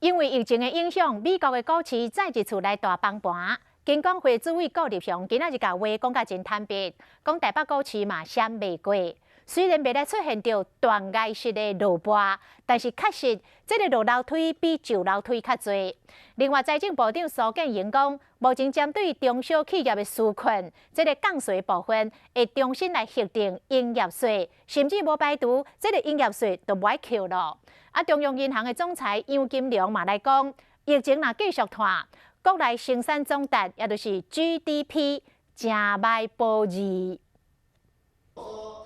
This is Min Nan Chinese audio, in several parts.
因為疫情的影響，美國的股市再一次來大崩盤。金管會主委顧立雄今仔日共話講甲真坦白，講台北股市嘛閃袂過。雖然袂來出現著斷崖式的落坡，但是確實這个落樓梯比上樓梯較濟。另外，財政部長蘇建榮講，目前針對中小企業的紓困，這个降稅部分會重新來核定營業稅，甚至無排除這个營業稅都無愛扣囉。啊，中央銀行的總裁楊金龍嘛來講，疫情若繼續拖，國內生產總值也就是 GDP 誠䆀保二。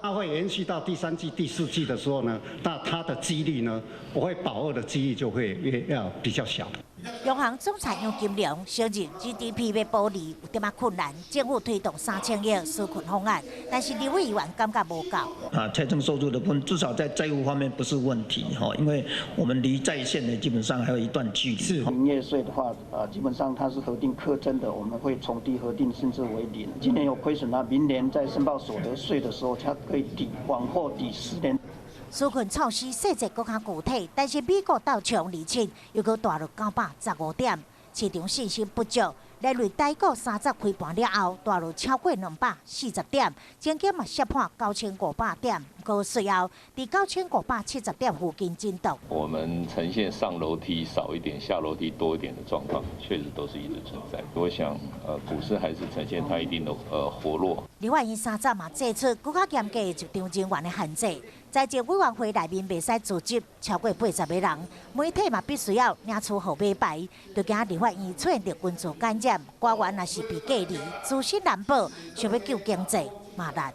它會延續到第三季、第四季的時候呢，那它的幾率呢，我會保二的幾率就會越要比較小。央行總裁楊金龍承認 GDP 欲保二有點仔困難，政府推動3000億紓困方案，但是立委議員感覺無夠。啊，財政收入的部分至少在債務方面不是問題哈，因為我們離債限呢基本上還有一段距離。是營業稅的話，啊，基本上它是核定課徵的，我們會從低核定甚至為零。今年有虧損啊，明年在申報所得稅的時候，它可以抵往後抵10年。紓困措施細節閣較具體，但是美國道瓊27又閣大落915點，市場信心不足。連累台股30開盤了後，大落超過240點，曾經嘛摔破9500點，閣隨後佇9570點附近震盪。我們呈現上樓梯少一點，下樓梯多一點的狀況，確實都是一直存在。我想，股市還是呈現它一定的活絡。立法院30嘛祭出閣較嚴格的入場人員的限制，財政委員會內面袂使聚集超過80個人，媒體嘛必須要領取號碼牌，就驚立法院出現著群組感染，官員若是被隔離，資訊難保，想欲救經濟嘛難。